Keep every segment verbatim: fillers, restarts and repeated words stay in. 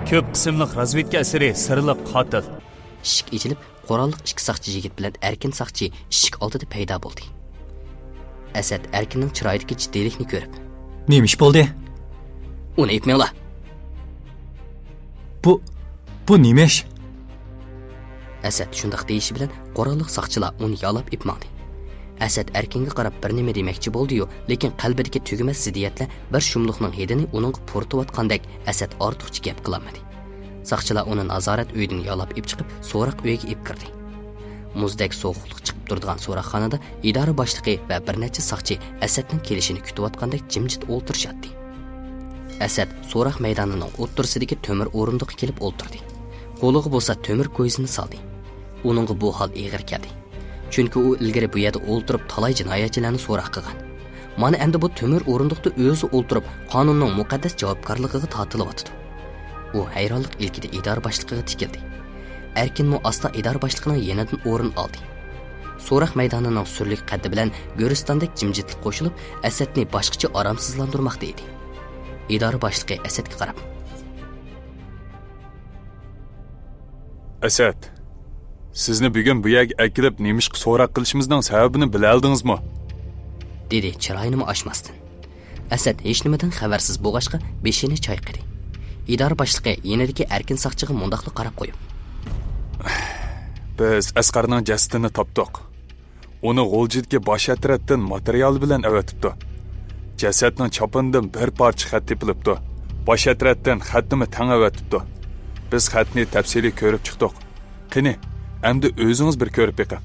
كۆپ قىسىملىق رازۋېدكا ئەسىرى، سىرلىق قاتىل. ئىشىك ئېچىلىپ، قوراللىق ئىككى ساقچى يىگىت بىلەن ئەركىن ساقچى ئىشىك ئالدىدا پەيدا بولدى. ئەسەت ئەركىننىڭ چىرايىدىكى جىددىيلىكنى كۆرۈپ، نېمە ئىش بولدى؟ ئۇنى ئېيتماڭلار. بۇ، بۇ نېمە ئىش؟ ئەسەت شۇنداق دېيىشى بىلەن قوراللىق ساقچىلار ئۇنى يالاپ ئېلىپ ماڭدى. ئەسەت ئەركىنگە قاراپ بىر نېمە دېمەكچى بولدى-يۇ، لېكىن قەلبىدىكى تۈگىمەس زىددىيەتلەر بىر شۇملۇقنىڭ ھىدىنى ئۇنىڭغا پۇرىتىۋاتقاندەك، ئەسەت ئارتۇقچە گەپ قىلالمىدى. ساقچىلار ئۇنى نازارەت ئۆيىدىن يالاپ ئېلىپ چىقىپ، سوراق ئۆيىگە ئېلىپ كىردى. مۇزدەك سوغۇقلۇق چىقىپ تۇرىدىغان سوراقخانىدا ئىدارە باشلىقى ۋە بىر نەچچە ساقچى ئەسەتنىڭ كېلىشىنى كۈتۈۋاتقاندەك جىمجىت ئولتۇرۇشاتتى. ئەسەت سوراق مەيدانىنىڭ ئوتتۇرىسىدىكى تۆمۈر ئورۇندۇققا كېلىپ ئولتۇردى. قولىغا بولسا تۆمۈر كويزىنى سالدى. ئۇنىڭغا بۇ ھال ئېغىر كەلدى. چۈنكى ئۇ ئىلگىرى بۇ يەردە ئولتۇرۇپ تالاي جىنايەتچىلەرنى سوراق قىلغان. مانا ئەمدى بۇ تۆمۈر ئورۇندۇقتا ئۆزى ئولتۇرۇپ، قانۇننىڭ مۇقەددەس جاۋابكارلىقىغا تارتىلىۋاتىدۇ. ئۇ ھەيرانلىق ئىلكىدە ئىدارە باشلىقىغا تىكىلدى. ئەركىنمۇ ئاستا ئىدارە باشلىقىنىڭ يېنىدىن ئورۇن ئالدى. سوراق مەيدانىنىڭ سۈرلۈك قەددى بىلەن گۆرىستاندەك جىمجىتلىق قوشۇلۇپ، ئەسەتنى باشقىچە ئارامسىزلاندۇرماقتا ئىدى. ئىدارە باشلىقى ئەسەتكە قاراپ، ئەسەت، سىزنى بۈگۈن بۇ يەرگە ئەكېلىپ نېمىشقا سوراق قىلىشىمىزنىڭ سەۋەبىنى بىلەلىدىڭىزمۇ؟ دېدى چىرايىنىمۇ ئاچماستىن. ئەسەت ھېچنېمىدىن خەۋەرسىز بولغاچقا بېشىنى چايقىدى. ئىدارە باشلىقى يېنىدىكى ئەركىن ساقچىغا مۇنداقلا قاراپ قويۇپ، بىز ئەسقەرنىڭ جەسىتىنى تاپتۇق. ئۇنى غۇلجىدىكى باش ئەترەتتىن ماتېرىيال بىلەن ئەۋەتىپتۇ. جەسەتنىڭ چاپىنىدىن بىر پارچە خەت تېپىلىپتۇ. باش ئەترەتتىن خەتنىمۇ تەڭ ئەۋەتىپتۇ. بىز خەتنى تەپسىلىي كۆرۈپ چىقتۇق. قېنى، ئەمدى ئۆزىڭىز بىر كۆرۈپ بېقىڭ.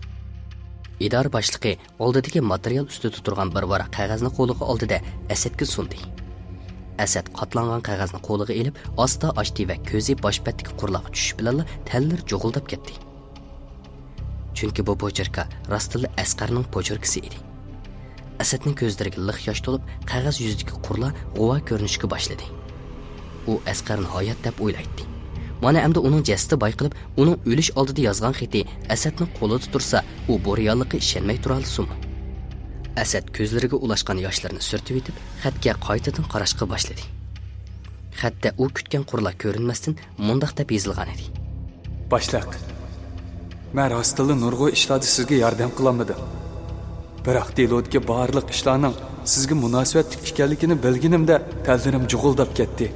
ئىدارە باشلىقى ئالدىدىكى ماتېرىيال ئۈستىدە تۇرغان بىر ۋاراق قەغەزنى قولىغا ئالدى-دە، ئەسەتكە سۇندى. ئەسەت قاتلانغان قەغەزنى قولىغا ئېلىپ، ئاستا ئاچتى ۋە كۆزى باش بەتتىكى قۇرلارغا چۈشۈش بىلەنلا تەنلىرى جۇغۇلداپ كەتتى. چۈنكى بۇ پوچېركا راستتىنلا ئەسقەرنىڭ پوچېركىسى ئىدى. ئەسەتنىڭ كۆزلىرىگە لىق ياش تولۇپ، قەغەز يۈزىدىكى قۇرلار غۇۋا كۆرۈنۈشكە باشلىدى. ئۇ ئەسقەرنى ھايات دەپ ئويلايتتى. مانا ئەمدى ئۇنىڭ جەسىتى بايقىلىپ، ئۇنىڭ ئۆلۈش ئالدىدا يازغان خېتى ئەسەتنىڭ قولىدا تۇرسا، ئۇ بۇ رېئاللىققا ئىشەنمەي تۇرالىسىمۇ؟ ئەسەت كۆزلىرىگە ئۇلاشقان ياشلىرىنى سۈرتۈۋېتىپ، خەتكە قايتىدىن قاراشقا باشلىدى. خەتتە ئۇ كۈتكەن قۇرلار كۆرۈنمەستىن مۇنداق دەپ يېزىلغانىدى. باشلىق، مەن راستتىنلا نۇرغۇن ئىشلاردا سىزگە ياردەم قىلالمىدىم. بىراق دېلودىكى بارلىق ئىشلارنىڭ سىزگە مۇناسىۋەتلىك ئىكەنلىكىنى بىلگىنىمدە تەنلىرىم جۇغۇلداپ كەتتى.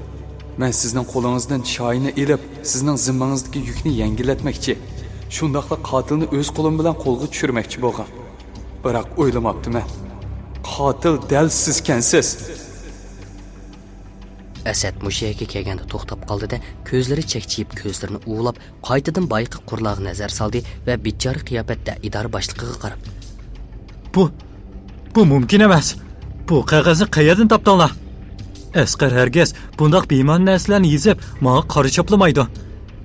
مەن سىزنىڭ قولىڭىزدىن شايىنى ئېلىپ، سىزنىڭ زىممىڭىزدىكى يۈكنى يەڭگىللەتمەكچى. شۇنداقلا قاتىلنى ئۆز قولۇم بىلەن قولغا چۈشۈرمەكچى بولغان. بىراق ئويلىماپتىمەن. قاتىل دەل سىزكەنسىز. ئەسەت مۇشۇ يەرگە كەلگەندە توختاپ قالدى-دە، كۆزلىرى چەكچىيىپ، كۆزلىرىنى ئۇۋىلاپ، قايتىدىن بايىقى قۇرلارغا نەزەر سالدى ۋە بىچارە قىياپەتتە ئىدارە باشلىقىغا قاراپ، بۇ، بۇ مۇمكىن ئەمەس. بۇ قەغەزنى قەيەردىن تاپتىڭلار؟ ئەسقەر ھەرگىز بۇنداق بىمەنە نەرسىلەرنى يېزىپ، ماڭا قارا چاپلىمايدۇ.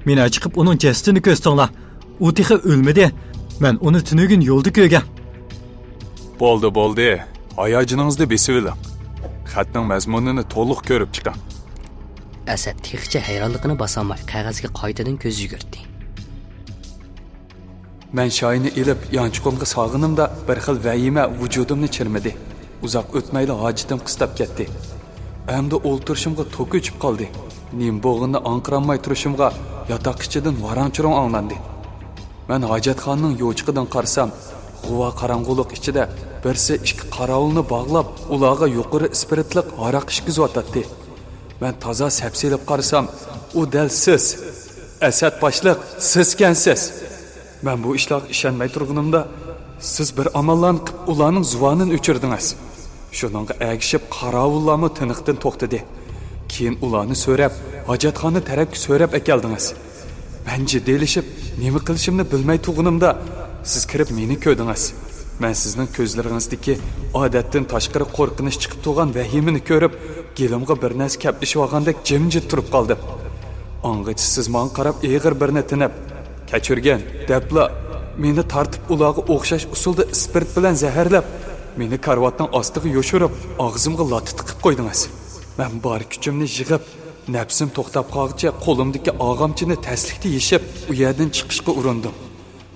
مېنى چىقىپ ئۇنىڭ جەسىتىنى كۆرسىتىڭلار. ئۇ تېخى ئۆلمىدى. مەن ئۇنى تۈنۈگۈن يولدا كۆرگەن. بولدى، بولدى. ھاياجىنىڭىزنى بېسىۋېلىڭ. خەتنىڭ مەزمۇنىنى تولۇق كۆرۈپ چىقىڭ. ئەسەت تېخىچە ھەيرانلىقىنى باسالماي قەغەزگە قايتىدىن كۆز يۈگۈرتتى. مەن شايىنى ئېلىپ يانچۇقۇمغا سالغىنىمدا بىر خىل ۋەھىمە ۋۇجۇدۇمنى چىرمىدى. ئۇزاق ئۆتمەيلا ھاجىتىم قىستاپ كەتتى. ئەمدى ئولتۇرۇشۇمغا توكى ئۆچۈپ قالدى. نېمە بولغىنىنى ئاڭقىرالماي تۇرۇشۇمغا ياتاق ئىچىدىن ۋاراڭ-چۇرۇڭ ئاڭلاندى. مەن ھاجەتخانىنىڭ يوچۇقىدىن قارىسام، غۇۋا قاراڭغۇلۇق ئىچىدە بىرسى ئىككى قاراۋۇلنى باغلاپ، ئۇلارغا يۇقىرى ئىسپىرتلىق ھاراق ئىچكۈزۈۋاتاتتى. مەن تازا سەپسېلىپ قارىسام، ئۇ دەل سىز. ئەسەت باشلىق، سىزكەنسىز. مەن بۇ ئىشلارغا ئىشەنمەي تۇرغىنىمدا، سىز بىر ئاماللارنى قىپ، ئۇلارنىڭ زۇۋانىنى ئۆچۈردىڭىز. شۇنىڭغا ئەگىشىپ، قاراۋۇللارمۇ تىنىقتىن توختىدى. كېيىن ئۇلارنى سۆرەپ، ھاجەتخانا تەرەپكە سۆرەپ ئەكەلدىڭىز. مەن جىددىيلىشىپ، نېمە قىلىشىمنى بىلمەي تۇرغىنىمدا، سىز كىرىپ مېنى كۆردىڭىز. مەن سىزنىڭ كۆزلىرىڭىزدىكى ئادەتتىن تاشقىرى قورقۇنچ چىقىپ تۇرغان ۋەھىمىنى كۆرۈپ، گېلىمغا بىر نەرسە كەپلىشىۋالغاندەك جىمجىت تۇرۇپ قالدىم. ئاڭغىچە سىز ماڭا قاراپ ئېغىر بىرنى تىنىپ، «كەچۈرگىن» دەپلا، مېنى تارتىپ ئۇلارغا ئوخشاش ئۇسۇلدا ئىسپىرت بىلەن زەھەرلەپ، مېنى كارىۋاتنىڭ ئاستىغا يوشۇرۇپ، ئاغزىمغا لاتا تىقىپ قويدىڭىز. مەن بار كۈچۈمنى يىغىپ، نەپسىم توختاپ قالغۇچە قولۇمدىكى ئاغامچىنى تەسلىكتە يېشىپ، ئۇ يەردىن چىقىشقا ئۇرۇندۇم.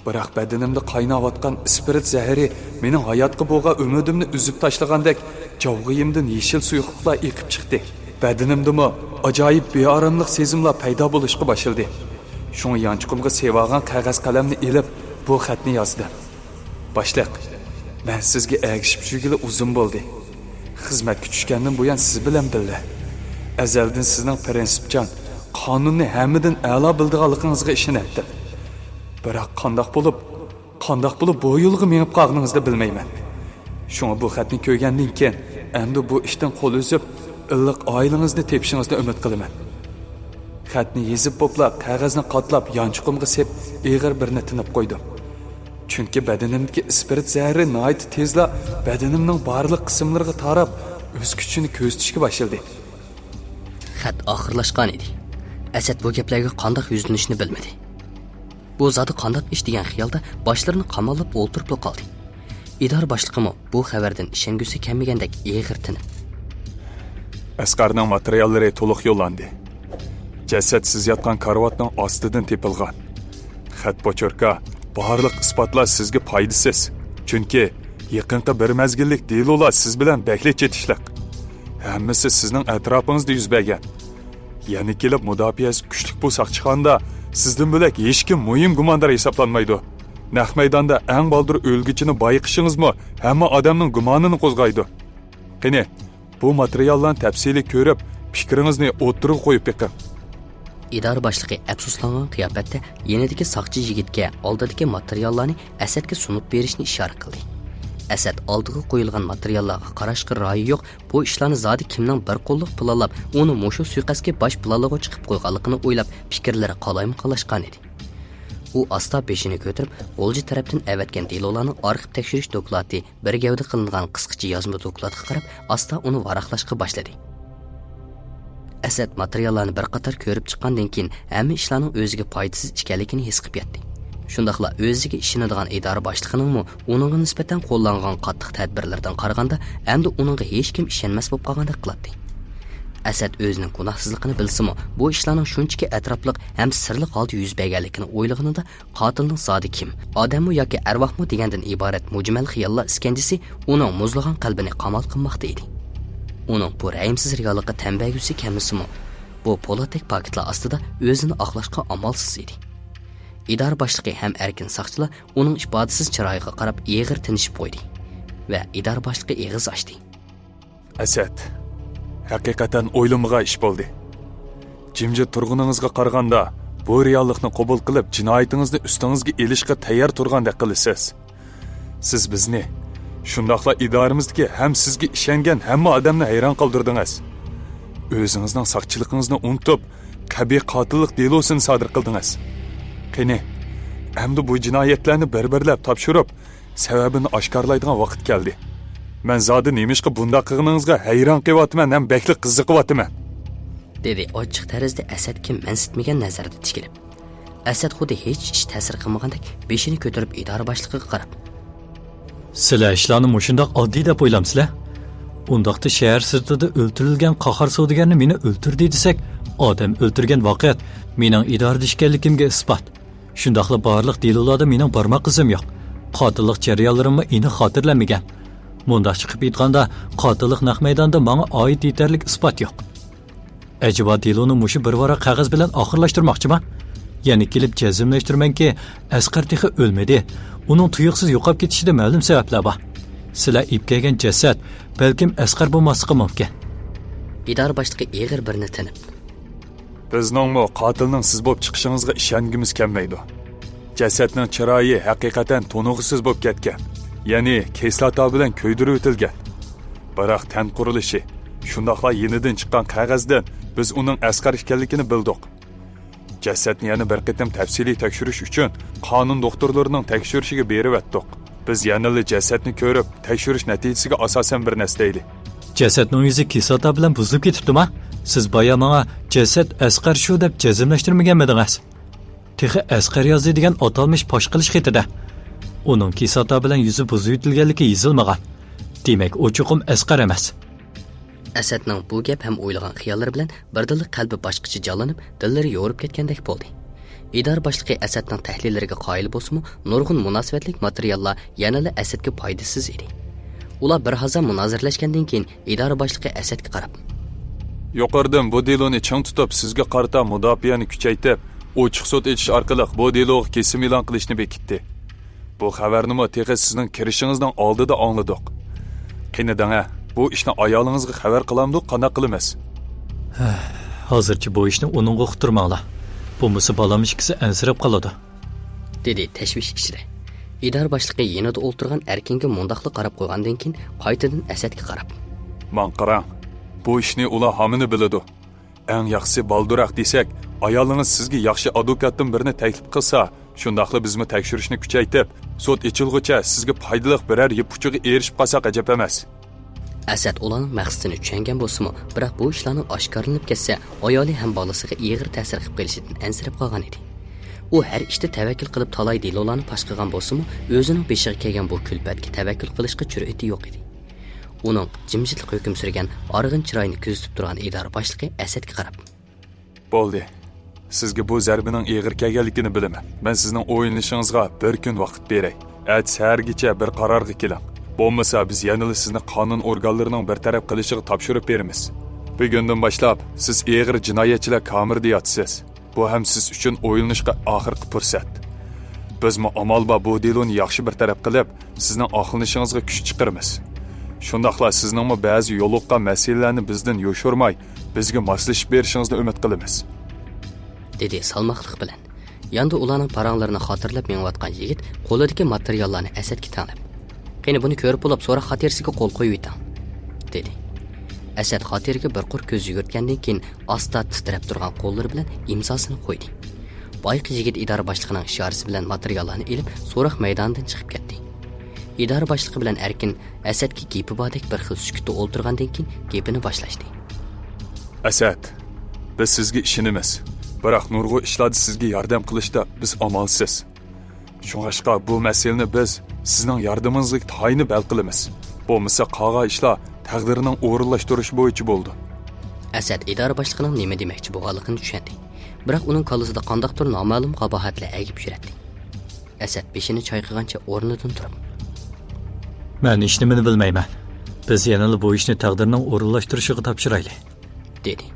بىراق بەدىنىمدە قايناۋاتقان ئىسپىرت زەھىرى مېنىڭ ھاياتقا بولغان ئۈمىدىمنى ئۈزۈپ تاشلىغاندەك، جاۋغىيىمدىن يېشىل سۇيۇقلۇقلار ئېقىپ چىقتى. بەدىنىمدىمۇ ئاجايىپ بىئاراملىق سېزىملار پەيدا بولۇشقا باشلىدى. شۇڭا يانچۇقۇمغا سېۋالغان قەغەز قەلەمنى ئېلىپ، بۇ خەتنى يازدىم. باشلىق، مەن سىزگە ئەگىشىپ يۈرگىلى ئۇزۇن بولدى. خىزمەتكە چۈشكەندىن بۇيان سىز بىلەن بىللە. ئەزەلدىن سىزنىڭ پىرىنسىپچان، قانۇننى ھەممىدىن ئەلا بىلىدىغانلىقىڭىزغا ئىشىنەتتىم. بىراق قانداق بولۇپ، قانداق بولۇپ بۇ يولغا مېڭىپ قالغىنىڭىزنى بىلمەيمەن. شۇڭا بۇ خەتنى كۆرگەندىن كېيىن، ئەمدى بۇ ئىشتىن قول ئۈزۈپ، ئىللىق ئائىلىڭىزنى تېپىشىڭىزنى ئۈمىد قىلىمەن. خەتنى يېزىپ بوپلا، قەغەزنى قاتلاپ، يانچۇقۇمغا سېلىپ، ئېغىر بىر نېمىنى تىنىپ قويدۇم. چۈنكى بەدىنىمدىكى ئىسپىرت زەھىرى ناھايىتى تېزلا بەدىنىمنىڭ بارلىق قىسىملىرىغا تاراپ، ئۆز كۈچىنى كۆرسىتىشكە باشلىدى. خەت ئاخىرلاشقان ئىدى. ئەسەت بۇ گەپلەرگە قانداق يۈزلىنىشنى بىلمىدى. بۇ زادى قانداق ئىش دېگەن خىيالدا باشلىرىنى قاماللاپ ئولتۇرۇپلا قالدى. ئىدارە باشلىقىمۇ بۇ خەۋەردىن ئىشەنگۈسى كەلمىگەندەك ئېغىر تىنىپ، ئەسقەرنىڭ ماتېرىياللىرى تولۇق يوللاندى. جەسەت سىز ياتقان كارىۋاتنىڭ ئاستىدىن تېپىلغان. خەت پوچوركا، بارلىق ئىسپاتلار سىزگە پايدىسىز. چۈنكى يېقىنقى بىر مەزگىللىك دېلولار سىز بىلەن بەكلا چېتىشلىق. ھەممىسى سىزنىڭ ئەتراپىڭىزدا يۈز بەرگەن. يەنە كېلىپ مۇداپىئەسى كۈچلۈك بۇ ساقچىخانىدا سىزدىن بۆلەك ھېچكىم مۇھىم گۇماندار ھېسابلانمايدۇ. نەق مەيداندا ئەڭ بالدۇر ئۆلگۈچىنى بايقىشىڭىزمۇ ھەممە ئادەمنىڭ گۇمانىنى قوزغايدۇ. قېنى، بۇ ماتېرىياللارنى تەپسىلىي كۆرۈپ، پىكرىڭىزنى ئوتتۇرىغا قويۇپ بېقىڭ. ئىدارە باشلىقى ئەپسۇسلانغان قىياپەتتە يېنىدىكى ساقچى يىگىتكە ئالدىدىكى ماتېرىياللارنى ئەسەتكە سۇنۇپ بېرىشنى ئىشارە قىلدى. ئەسەت ئالدىغا قويۇلغان ماتېرىياللارغا قاراشقا رايى يوق، بۇ ئىشلارنى زادى كىمنىڭ بىر قوللۇق پىلانلاپ، ئۇنى مۇشۇ سۇيىقەستكە باش پىلانلىغۇچى قىلىپ قويغانلىقىنى ئويلاپ، پىكىرلىرى قالايمىقانلاشقان ئىدى. ئۇ ئاستا بېشىنى كۆتۈرۈپ، غۇلجا تەرەپتىن ئەۋەتكەن دېلولارنىڭ ئارخىپ تەكشۈرۈش دوكلاتى بىر گەۋدە قىلىنغان قىسقىچە يازما دوكلاتقا قاراپ، ئاستا ئۇنى ۋاراقلاشقا باشلىدى. ئەسەت ماتېرىياللارنى بىر قاتار كۆرۈپ چىققاندىن كېيىن، ھەممە ئىشلارنىڭ ئۆزىگە پايدىسىز ئىكەنلىكىنى ھېس قىلىپ يەتتى. شۇنداقلا ئۆزىگە ئىشىنىدىغان ئىدارە باشلىقىنىڭمۇ ئۇنىڭغا نىسبەتەن قوللانغان قاتتىق تەدبىرلىرىدىن قارىغاندا، ئەمدى ئۇنىڭغا ھېچكىم ئىشەنمەس بولۇپ قالغاندەك قىلاتتى. ئەسەت ئۆزىنىڭ گۇناھسىزلىقىنى بىلسىمۇ، بۇ ئىشلارنىڭ شۇنچىكى ئەتراپلىق ھەم سىرلىق ھالدا يۈز بەرگەنلىكىنى ئويلىغىنىدا، قاتىلنىڭ زادى كىم، ئادەممۇ ياكى ئەرۋاھمۇ دېگەندىن ئىبارەت مۇجمەل خىياللار ئىسكەنجىسى ئۇنىڭ مۇزلىغان قەلبىنى قامال قىلماقتا ئىدى. ئۇنىڭ بۇ رەھىمسىز رېئاللىققا تەن بەرگۈسى كەلمىسىمۇ، بۇ پولاتتەك پاكىتلار ئاستىدا ئۆزىنى ئاقلاشقا ئامالسىز ئىدى. ئىدارە باشلىقى ھەم ئەركىن ساقچىلار ئۇنىڭ ئىپادىسىز چىرايىغا قاراپ ئېغىر تىنىشىپ قويدى ۋە ئىدارە باشلىقى ئېغىز ئاچتى. ئەسەت، ھەقىقەتەن ئويلىمىغان ئىش بولدى. جىمجىت تۇرغىنىڭىزغا قارىغاندا، بۇ رېئاللىقنى قوبۇل قىلىپ، جىنايىتىڭىزنى ئۈستىڭىزگە ئېلىشقا تەييار تۇرغاندەك قىلىسىز. سىز بىزنى، شۇنداقلا ئىدارىمىزدىكى ھەم سىزگە ئىشەنگەن ھەممە ئادەمنى ھەيران قالدۇردىڭىز. ئۆزىڭىزنىڭ ساقچىلىقىڭىزنى ئۇنتۇپ، قەبىھ قاتىللىق دېلوسىنى سادىر قىلدىڭىز. قېنى، ئەمدى بۇ جىنايەتلەرنى بىر-بىرلەپ تاپشۇرۇپ، سەۋەبىنى ئاشكارىلايدىغان ۋاقىت كەلدى. مەن زادى نېمىشقا بۇنداق قىلغىنىڭىزغا ھەيران قېلىۋاتىمەن ھەم بەكلا قىزىقىۋاتىمەن. دېدى ئاچچىق تەرزدە ئەسەتكە مەنسىتمىگەن نەزەردە تىكىلىپ. ئەسەت خۇددى ھېچ ئىش تەسىر قىلمىغاندەك بېشىنى كۆتۈرۈپ ئىدارە باشلىقىغا قاراپ، سىلەر ئىشلارنى مۇشۇنداق ئاددىي دەپ ئويلامسىلەر؟ ئۇنداقتا شەھەر سىرتىدا ئۆلتۈرۈلگەن قاھار سودىگەرنى مېنى ئۆلتۈردى دېسەك، ئادەم ئۆلتۈرگەن ۋاقىت مېنىڭ ئىدارىدە ئىكەنلىكىمگە ئىسپات. شۇنداقلا بارلىق دېلولاردا مېنىڭ بارماق ئىزىم يوق. قاتىللىق جەريانلىرىممۇ ئېنىق خاتىرىلەنمىگەن. مۇنداقچە قىلىپ ئېيتقاندا، قاتىللىق نەق مەيدانىدا ماڭا ئائىت يېتەرلىك ئىسپات يوق. ئەجەبا دېلونى مۇشۇ بىر ۋاراق قەغەز بىلەن ئاخىرلاشتۇرماقچىما؟ يەنە كېلىپ جەزملەشتۈرىمەنكى، ئەسقەر تېخى ئۆلمىدى. ئۇنىڭ تۇيۇقسىز يوقاپ كېتىشىدە مەلۇم سەۋەبلەر بار. سىلەر ئېلىپ كەلگەن جەسەت بەلكىم ئەسقەر بولماسلىقى مۇمكىن. ئىدارە باشلىقى ئېغىر بىرنى تىنىپ، بىزنىڭمۇ قاتىلنىڭ سىز بولۇپ چىقىشىڭىزغا ئىشەنگۈمىز كەلمەيدۇ. جەسەتنىڭ چىرايى ھەقىقەتەن تونۇغۇسىز بولۇپ كەتكەن، يەنى كىسلاتا بىلەن كۆيدۈرۈۋېتىلگەن. بىراق تەن قۇرۇلۇشى، شۇنداقلا يېنىدىن چىققان قەغەزدىن بىز ئۇنىڭ ئەسقەر ئىكەنلىكىنى بىلدۇق. جەسەتنى يەنە بىر قېتىم تەپسىلىي تەكشۈرۈش ئۈچۈن قانۇن دوختۇرلىرىنىڭ تەكشۈرۈشىگە بېرىۋەتتۇق. بىز يەنىلا جەسەتنى كۆرۈپ، تەكشۈرۈش نەتىجىسىگە ئاساسەن بىر نەرسە دەيلى. جەسەتنىڭ يۈزى كىسلاتا بىلەن بۇزۇلۇپ كېتىپتۇما؟ سىز بايا ماڭا جەسەت ئەسقەر شۇ دەپ جەزملەشتۈرمىگەنمىدىڭىز؟ تېخى ئەسقەر يازدى دېگەن ئاتالمىش پاش قىلىش خېتىدە ئۇنىڭ كىسلاتا بىلەن يۈزى بۇزۇۋېتىلگەنلىكى يېزىلمىغان. دېمەك، ئۇ چوقۇم ئەسقەر ئەمەس. ئەسەتنىڭ بۇ گەپ ھەم ئويلىغان خىياللىرى بىلەن بىردىنلا قەلبى باشقىچە جانلىنىپ، دىللىرى يورۇپ كەتكەندەك بولدى. ئىدارە باشلىقى ئەسەتنىڭ تەھلىللىرىگە قايىل بولسىمۇ، نۇرغۇن مۇناسىۋەتلىك ماتېرىياللار يەنىلا ئەسەتكە پايدىسىز ئىدى. ئۇلار بىر ھازا مۇنازىرىلەشكەندىن كېيىن، ئىدارە باشلىقى ئەسەتكە قاراپ، يۇقىرىدىن بۇ دېلونى چىڭ تۇتۇپ، سىزگە قارىتا مۇداپىئەنى كۈچەيتىپ، ئوچۇق سوت ئېچىش ئارقىلىق بۇ دېلوغا كېسىم ئېلان قىلىشنى بېكىتتى. بۇ خەۋەرنىمۇ تېخى سىزنىڭ كىرىشىڭىزنىڭ ئالدىدا ئاڭلىدۇق. قېنى دەڭە، بۇ ئىشنى ئايالىڭىزغا خەۋەر قىلامدۇق، قانداق قىلىمىز؟ ھازىرچە بۇ ئىشنى ئۇنىڭغا ئۇقتۇرماڭلار. بولمىسا بالام ئىككىسى ئەنسىرەپ قالىدۇ. دېدى تەشۋىش ئىچىدە. ئىدارە باشلىقى يېنىدا ئولتۇرغان ئەركىنگە مۇنداقلا قاراپ قويغاندىن كېيىن، قايتىدىن ئەسەتكە قاراپ. ماڭا قاراڭ، بۇ ئىشنى ئۇلار ھامىنى بىلىدۇ. ئەڭ ياخشىسى بالدۇراق دېسەك، ئايالىڭىز سىزگە ياخشى ئادۋوكاتتىن بىرنى تەكلىپ قىلسا، شۇنداقلا بىزمۇ تەكشۈرۈشنى كۈچەيتىپ، سوت ئېچىلغۇچە سىزگە پايدىلىق بىرەر يىپ ئۇچىغا ئېرىشىپ قالساق ئەجەب ئەمەس. ئەسەت ئۇلارنىڭ مەقسىتىنى چۈشەنگەن بولسىمۇ، بىراق بۇ ئىشلارنىڭ ئاشكارىلىنىپ كەتسە، ئايالى ھەم بالىسىغا ئېغىر تەسىر قىلىپ قېلىشىدىن ئەنسىرەپ قالغان ئىدى. ئۇ ھەر ئىشتا تەۋەككۈل قىلىپ تالاي دېلولارنى پاش قىلغان بولسىمۇ، ئۆزىنىڭ بېشىغا كەلگەن بۇ كۈلپەتكە تەۋەككۈل قىلىشقا جۈرئىتى يوق ئىدى. ئۇنىڭ جىمجىتلىق ھۆكۈم سۈرگەن ئارغىن چىرايىنى كۆزىتىپ تۇرغان ئىدارە باشلىقى ئەسەتكە قاراپ. بولدى. سىزگە بۇ زەربىنىڭ ئېغىر كەلگەنلىكىنى بىلىمەن. مەن سىزنىڭ ئويلىنىشىڭىزغا بىر كۈن ۋاقىت بېرەي. ئەتە سەھەرگىچە بىر قارارغا كېلىڭ. بولمىسا بىز يەنىلا سىزنى قانۇن ئورگانلىرىنىڭ بىر تەرەپ قىلىشىغا تاپشۇرۇپ بېرىمىز. بۈگۈندىن باشلاپ سىز ئېغىر جىنايەتچىلەر كامېرىدا ياتىسىز. بۇ ھەم سىز ئۈچۈن ئويلىنىشقا ئاخىرقى پۇرسەت. بىزمۇ ئامال بار بۇ دېلونى ياخشى بىر تەرەپ قىلىپ، سىزنىڭ ئاقلىنىشىڭىزغا كۈچ چىقىرىمىز. شۇنداقلا سىزنىڭمۇ بەزى يولۇققان مەسىلىلەرنى بىزدىن يوشۇرماي، بىزگە ماسلىشىپ بېرىشىڭىزنى ئۈمىد قىلىمىز. دېدى سالماقلىق بىلەن. ياندا ئۇلارنىڭ پاراڭلىرىنى خاتىرىلەپ مېڭىۋاتقان يىگىت قولىدىكى ماتېرىياللارنى ئەسەتكە تەڭلەپ. قېنى بۇنى كۆرۈپ بولۇپ سوراق خاتىرىسىگە قول قويۇۋېتىڭ، دېدى. ئەسەت خاتىرىگە بىر قۇر كۆز يۈگۈرتكەندىن كېيىن ئاستا تىترەپ تۇرغان قوللىرى بىلەن ئىمزاسىنى قويدى. بايىقى يىگىت ئىدارە باشلىقىنىڭ ئىشارىسى بىلەن ماتېرىياللارنى ئېلىپ سوراق مەيدانىدىن چىقىپ كەتتى. ئىدارە باشلىقى بىلەن ئەركىن ئەسەتكە گېپى باردەك بىر خىل سۈكۈتتە ئولتۇرغاندىن كېيىن گېپىنى باشلاشتى. ئەسەت، بىز سىزگە ئىشىنىمىز. بىراق نۇرغۇن ئىشلاردا سىزگە ياردەم قىلىشتا بىز ئامالسىز. شۇڭلاشقا بۇ مەسىلىنى بىز سىزنىڭ ياردىمىڭىزغا تايىنىپ ھەل قىلىمىز. بولمىسا قالغان ئىشلار تەقدىرنىڭ ئورۇنلاشتۇرۇشى بويىچە بولىدۇ. ئەسەت ئىدارە باشلىقىنىڭ نېمە دېمەكچى بولغانلىقىنى چۈشەندى. بىراق ئۇنىڭ كاللىسىدا قانداقتۇر نامەلۇم قاباھەتلەر ئەگىپ يۈرەتتى. ئەسەت بېشىنى چايقىغانچە ئورنىدىن تۇرۇپ. مەن ھېچنېمىنى بىلمەيمەن. بىز يەنىلا بۇ ئىشنى تەقدىرنىڭ ئورۇنلاشتۇرۇشىغا تاپشۇرايلى، دېدى.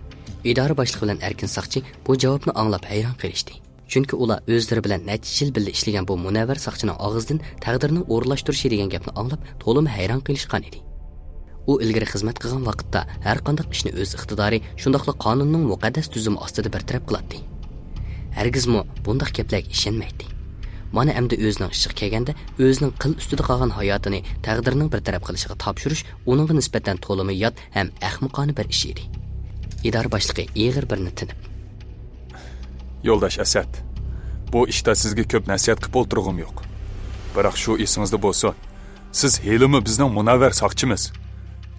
ئىدارە باشلىقى بىلەن ئەركىن ساقچى بۇ جاۋابنى ئاڭلاپ ھەيران قېلىشتى. چۈنكى ئۇلار ئۆزلىرى بىلەن نەچچە يىل بىللە ئىشلىگەن بۇ مۇنەۋۋەر ساقچىنىڭ ئاغزىدىن تەقدىرنىڭ ئورۇنلاشتۇرۇشى دېگەن گەپنى ئاڭلاپ تولىمۇ ھەيران قېلىشقان ئىدى. ئۇ ئىلگىرى خىزمەت قىلغان ۋاقىتتا ھەرقانداق ئىشنى ئۆز ئىقتىدارى، شۇنداقلا قانۇننىڭ مۇقەددەس تۈزۈمى ئاستىدا بىر تەرەپ قىلاتتى. ھەرگىزمۇ بۇنداق گەپلەرگە ئىشەنمەيتتى. مانا ئەمدى ئۆزىنىڭ ئىشىغا كەلگەندە، ئۆزىنىڭ قىل ئۈستىدە قالغان ھاياتىنى تەقدىرنىڭ بىر تەرەپ قىلىشىغا تاپشۇرۇش ئۇنىڭغا نىسبەتەن تولىمۇ يات ھەم ئەخمىقانە بىر ئىش ئىدى. ئىدارە باشلىقى ئېغىر بىرنى تىنىپ. يولداش ئەسەت، بۇ ئىشتا سىزگە كۆپ نەسىھەت قىلىپ ئولتۇرغۇم يوق. بىراق شۇ ئېسىڭىزدە بولسۇن، سىز ھېلىمۇ بىزنىڭ مۇنەۋۋەر ساقچىمىز.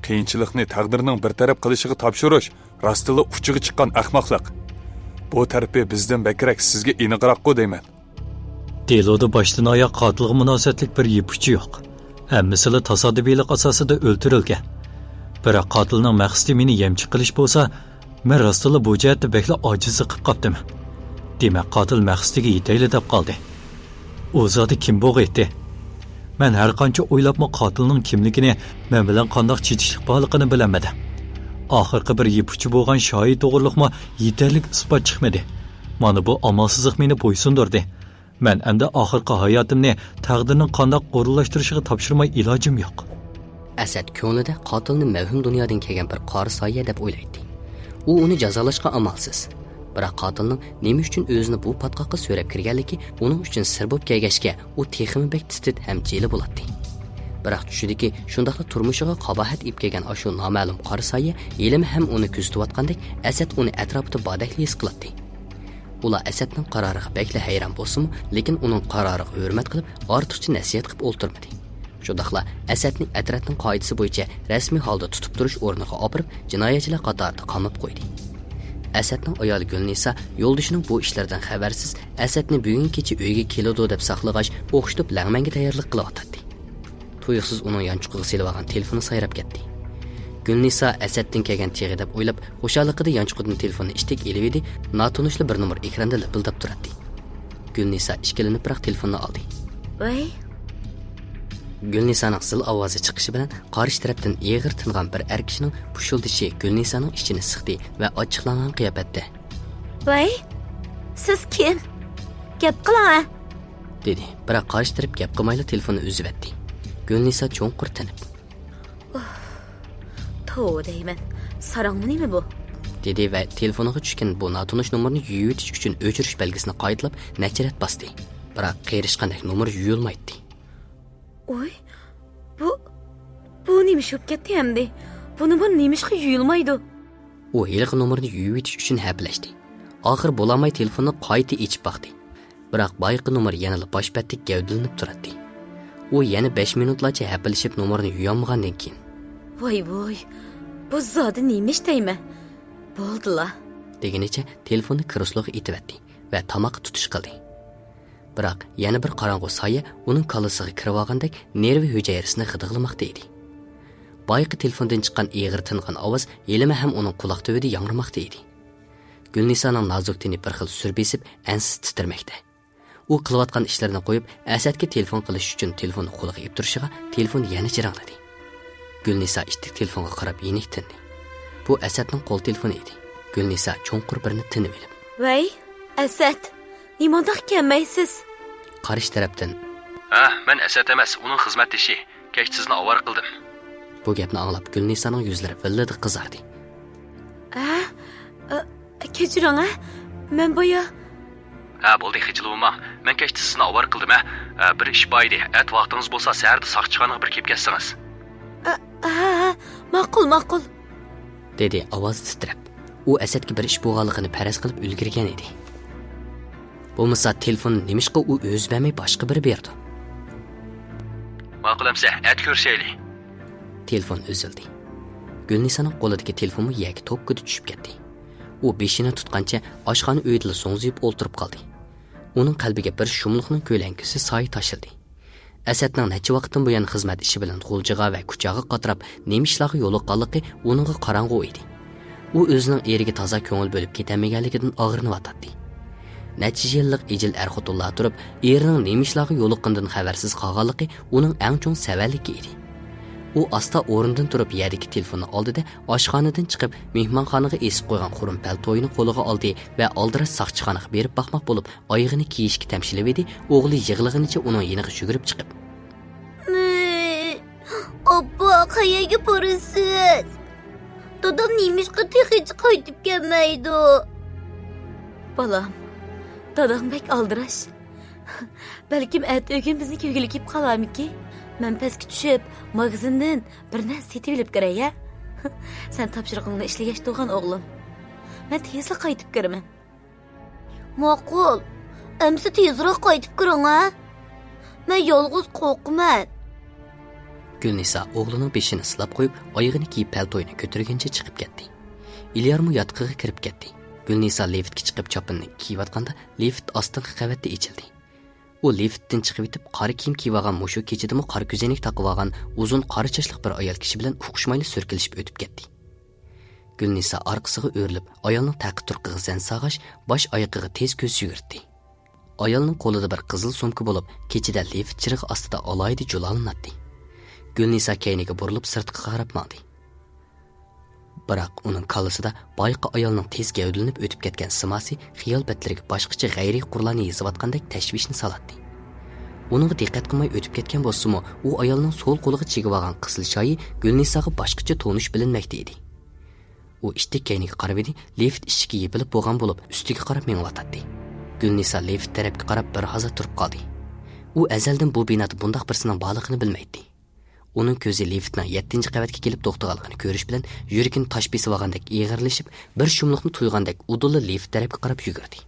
قىيىنچىلىقنى تەقدىرنىڭ بىر تەرەپ قىلىشىغا تاپشۇرۇش راستلا ئۇچىغا چىققان ئەخمەقلىق. بۇ تەرىپى بىزدىن بەكرەك سىزگە ئېنىقراققۇ دەيمەن. دېلودا باشتىن ئاياغ قاتىلغا مۇناسىۋەتلىك بىر يىپ ئۇچى يوق. ھەممىسىلا تاسادىپىيلىق ئاساسىدا ئۆلتۈرۈلگەن. بىراق قاتىلنىڭ مەقسىتى مېنى يەمچۈك قىلىش بولسا، مەن راستلا بۇ جەھەتتە بەكلا ئاجىزلىق قىلىپ قاپتىمەن. دېمەك، قاتىل مەقسىتىگە يېتەيلى دەپ قالدى. ئۇ زادى كىم بولغىيتتى؟ مەن ھەرقانچە ئويلاپمۇ قاتىلنىڭ كىملىكىنى، مەن بىلەن قانداق چېتىشلىق بارلىقىنى بىلەلمىدىم. ئاخىرقى بىر يىپ ئۇچى بولغان شاھىت توغرۇلۇقمۇ يېتەرلىك ئىسپات چىقمىدى. مانا بۇ ئامالسىزلىق مېنى بويسۇندۇردى. مەن ئەمدى ئاخىرقى ھاياتىمنى تەقدىرنىڭ قانداق ئورۇنلاشتۇرۇشىغا تاپشۇرماي ئىلاجىم يوق. ئەسەت كۆڭلىدە قاتىلنى مەۋھۇم دۇنيادىن كەلگەن بىر قارا سايە دەپ ئويلايتتى. ئۇ ئۇنى جازالاشقا ئامالسىز. بىراق قاتىلنىڭ نېمە ئۈچۈن ئۆزىنى بۇ پاتقاققا سۆرەپ كىرگەنلىكى ئۇنىڭ ئۈچۈن سىر بولۇپ كەلگەچكە، ئۇ تېخىمۇ بەك تىت-تىت ھەم جىلە بولاتتى. بىراق چۈشىدىكى، شۇنداقلا تۇرمۇشىغا قاباھەت ئېلىپ كەلگەن ئاشۇ نامەلۇم قارا سايە ھېلىمۇ ھەم ئۇنى كۆزىتىۋاتقاندەك ئەسەت ئۇنى ئەتراپىدا باردەكلا ھېس قىلاتتى. ئۇلار ئەسەتنىڭ قارارىغا بەكلا ھەيران بولسىمۇ، لېكىن ئۇنىڭ قارارىغا ھۆرمەت قىلىپ، ئارتۇقچە نەسىھەت قىلىپ ئولتۇرمىدى. شۇنداقلا ئەسەتنى ئەترەتنىڭ قائىدىسى بويىچە رەسمىي ھالدا تۇتۇپ تۇرۇش ئورنىغا ئاپىرىپ، جىنايەتچىلەر قاتارىدا قاماپ قويدى. ئەسەتنىڭ ئايالى گۈلنىسا يولدىشىنىڭ بۇ ئىشلىرىدىن خەۋەرسىز، ئەسەتنى بۈگۈن كېچە ئۆيگە كېلىدۇ دەپ ساقلىغاچ، ئوخشىتىپ لەڭمەنگە تەييارلىق قىلىۋاتاتتى. تۇيۇقسىز ئۇنىڭ يانچۇقىغا سېلىۋالغان تېلېفونى سايراپ كەتتى. گۈلنىسا ئەسەتتىن كەلگەن تېغى دەپ ئويلاپ، خۇشاللىقىدا يانچۇقىدىن تېلېفوننى ئىشتەك ئېلىۋىدى، ناتونۇشلا بىر نومۇر ئېكراندا لىپىلداپ تۇراتتى. گۈلنىسا ئىككىلىنىپراق تېلېفوننى ئالدى. ۋەي. گۈلنىسانىڭ زىل ئاۋازى چىقىشى بىلەن قارشى تەرەپتىن ئېغىر تىنغان بىر ئەر كىشىنىڭ پۇشۇلدىشى گۈلنىسانىڭ ئىچىنى سىقتى ۋە ئاچچىقلانغان قىياپەتتە، ۋەي، سىز كىم؟ گەپ قىلىڭ ھە! دېدى. بىراق قارشى تەرەپ گەپ قىلمايلا تېلېفوننى ئۈزۈۋەتتى. گۈلنىسا چوڭقۇر تىنىپ، توۋا دەيمەن، ساراڭمۇ نېمە بۇ؟ دېدى ۋە تېلېفونىغا چۈشكەن بۇ ناتونۇش نومۇرنى يۇيۇۋېتىش ئۈچۈن ئۆچۈرۈش بەلگىسىنى قايتىلاپ نەچچە رەت باستى. بىراق قېرىشقاندەك نومۇر يۇيۇلمايتتى. ئوي، بۇ، بۇ نېمە ئىش بولۇپ كەتتى ئەمدى؟ بۇ نومۇر نېمىشقا يۇيۇلمايدۇ؟ ئۇ ھېلىقى نومۇرنى يۇيۇۋېتىش ئۈچۈن ھەپىلەشتى. ئاخىرى بولالماي تېلېفوننى قايتا ئېچىپ باقتى. بىراق بايىقى نومۇر يەنىلا باش بەتتە گەۋدىلىنىپ تۇراتتى. ئۇ يەنە بەش مىنۇتلارچە ھەپىلىشىپ نومۇرنى يۇيالمىغاندىن كېيىن، ۋاي ۋوي، بۇ زادى نېمە ئىش دەيمەن؟ بولدىلا، دېگىنىچە تېلېفوننى كرېسلوغا ئېتىۋەتتى ۋە تاماققا تۇتۇش قىلدى. بىراق يەنە بىر قاراڭغۇ سايە ئۇنىڭ كاللىسىغا كىرىۋالغاندەك نېرۋا ھۈجەيرىسىنى غىدىقلىماقتا ئىدى. بايىقى تېلېفوندىن چىققان ئېغىر تىنغان ئاۋاز ھېلىمۇ ھەم ئۇنىڭ قۇلاق تۈۋىدە ياڭرىماقتا ئىدى. گۈلنىسانىڭ نازۇك تېنى بىر خىل سۈر بېسىپ، ئەنسىز تىترىمەكتە. ئۇ قىلىۋاتقان ئىشلىرىنى قويۇپ، ئەسەتكە تېلېفون قىلىش ئۈچۈن تېلېفوننى قولىغا ئېلىپ تۇرۇشىغا، تېلېفون يەنە جىرىڭلىدى. گۈلنىسا ئىتتىك تېلېفونغا قاراپ يېنىك تىندى. بۇ ئەسەتنىڭ قول تېلېفونى ئىدى. گۈلنىسا چوڭقۇر بىرنى تىنىۋېلىپ، ۋەي، ئەسەت، نېمانداق كەلمەيسىز؟ قارشى تەرەپتىن، ھە، مەن ئەسەت ئەمەس، ئۇنىڭ خىزمەتدىشى. كەچتە سىزنى ئاۋارە قىلدىم. بۇ گەپنى ئاڭلاپ گۈلنىسانىڭ يۈزلىرى ۋىللىدە قىزاردى. ھە؟ ئە، كەچۈرۈڭ ھە، مەن بايا. ھە، بولدى، خىجىل بولماڭ. مەن كەچتە سىزنى ئاۋارە قىلدىم ھە. ئە، بىر ئىش بار ئىدى. ئەتە ۋاقتىڭىز بولسا سەھەردە ساقچىخانىغا بىر كېلىپ كەتسىڭىز. ئە، ھە، ھە، ماقۇل، ماقۇل، دېدى ئاۋازى تىترەپ. ئۇ ئەسەتكە بىر ئىش بولغانلىقىنى پەرەز قىلىپ ئۈلگۈرگەن ئىدى. بولمىسا تېلېفوننى نېمىشقا ئۇ ئۆزى بەرمەي باشقا بىرى بېرىدۇ؟ ماقۇل ئەمسە، ئەتە كۆرۈشەيلى. تېلېفون ئۈزۈلدى. گۈلنىسانىڭ قولىدىكى تېلېفونمۇ يەرگە توككىدە چۈشۈپ كەتتى. ئۇ بېشىنى تۇتقانچە ئاشخانا ئۆيىدىلا زوڭزىيىپ ئولتۇرۇپ قالدى. ئۇنىڭ قەلبىگە بىر شۇملۇقنىڭ كۆلەڭگىسى سايە تاشلىدى. ئەسەتنىڭ نەچچە ۋاقىتتىن بۇيان خىزمەت ئىشى بىلەن غۇلجىغا ۋە كۇچاغا قاتراپ نېمە ئىشلارغا يولۇققانلىقى ئۇنىڭغا قاراڭغۇ ئىدى. ئۇ ئۆزىنىڭ ئېرىگە تازا كۆڭۈل بۆلۈپ كېتەلمىگەنلىكىدىن ئاغرىنىۋاتاتتى. نەچچە يىللىق ئىجىل ئەر-خوتۇنلار تۇرۇپ، ئېرىنىڭ نېمە ئىشلارغا يولۇققىنىدىن خەۋەرسىز قالغانلىقى ئۇنىڭ ئەڭ چوڭ سەۋەنلىكى ئىدى. ئۇ ئاستا ئورنىدىن تۇرۇپ، يەردىكى تېلېفوننى ئالدى-دە، ئاشخانىدىن چىقىپ، مېھمانخانىغا ئېسىپ قويغان خۇرۇم پەلتويىنى قولىغا ئالدى ۋە ئالدىراش ساقچىخانىغا بېرىپ باقماق بولۇپ، ئايىغىنى كىيىشكە تەمشىلىۋىدى، ئوغلى يىغلىغىنىچە ئۇنىڭ يېنىغا يۈگۈرۈپ چىقىپ، ئاپا، قەيەرگە بارىسىز؟ دادام نېمىشقا تېخىچە قايتىپ كەلمەيدۇ؟ بالام، داداڭ بەك ئالدىراش. بەلكىم ئەتە ئۆگۈن بىزنى كۆرگىلى كېلىپ قالارمىكى؟ مەن پەسكە چۈشۈپ، ماگىزىندىن بىر نەرسە سېتىۋېلىپ كىرەي ھە؟ سەن تاپشۇرۇقۇڭنى ئىشلىگەچ تۇرغىن ئوغلۇم. مەن تېزلا قايتىپ كىرىمەن. ماقۇل. ئەمسە تېزراق قايتىپ كىرىڭ ھە؟ مەن يالغۇز قورقىمەن. گۈلنىسا ئوغلىنىڭ بېشىنى سىلاپ قويۇپ، ئايىغىنى كىيىپ پەلتوينى كۆتۈرگىنىچە چىقىپ كەتتى. ئېلىيارمۇ ياتىقىغا كىرىپ كەتتى. گۈلنىسا لىفتكە چىقىپ چاپىنىنى كىيىۋاتقاندا، لىفت ئاستىنقى قەۋەتتە ئېچىلدى. ئۇ لىفتتىن چىقىۋېتىپ، قارا كىيىم كىيىۋالغان مۇشۇ كېچىدىمۇ قارا كۆزەينەك تاقىۋالغان ئۇزۇن قارا چاچلىق بىر ئايال كىشى بىلەن ئۇقۇشمايلا سۈركىلىشىپ ئۆتۈپ كەتتى. گۈلنىسا ئارقىسىغا ئۆرۈلۈپ، ئايالنىڭ تەققە تۇرقىغا زەن سالغاچ، باش ئايىقىغا تېز كۆز يۈگۈرتتى. ئايالنىڭ قولىدا بىر قىزىل سومكا بولۇپ، كېچىدە لىفت چىرىغى ئاستىدا ئالاھىدە جۇلالىناتتى. گۈلنىسا كەينىگە بۇرۇلۇپ، سىرتقا قاراپ ماڭدى. بىراق ئۇنىڭ كاللىسىدا بايىقى ئايالنىڭ تېز گەۋدىلىنىپ ئۆتۈپ كەتكەن سىماسى خىيال بەتلىرىگە باشقىچە غەيرىي قۇرلارنى يېزىۋاتقاندەك تەشۋىشنى سالاتتى. ئۇنىڭغا دىققەت قىلماي ئۆتۈپ كەتكەن بولسىمۇ، ئۇ ئايالنىڭ سول قولىغا چىگىۋالغان قىزىل شايى گۈلنىساغا باشقىچە تونۇش بىلىنمەكتە ئىدى. ئۇ ئىتتىك كەينىگە قارىۋىدى، لىفت ئىشىكى يېپىلىپ بولغان بولۇپ، ئۈستىگە قاراپ مېڭىۋاتاتتى. گۈلنىسا لىفت تەرەپكە قاراپ بىر ھازا تۇرۇپ قالدى. ئۇ ئەزەلدىن بۇ بىنادا بۇنداق بىرسىنىڭ بارلىقىنى بىلمەيتتى. ئۇنىڭ كۆزى لىفتنىڭ يەتتىنچى قەۋەتكە كېلىپ توختىغانلىقىنى كۆرۈش بىلەن يۈرىكىنى تاش بېسىۋالغاندەك ئېغىرلىشىپ، بىر شۇملۇقنى تۇيغاندەك ئۇدۇللا لىفت تەرەپكە قاراپ يۈگۈردى.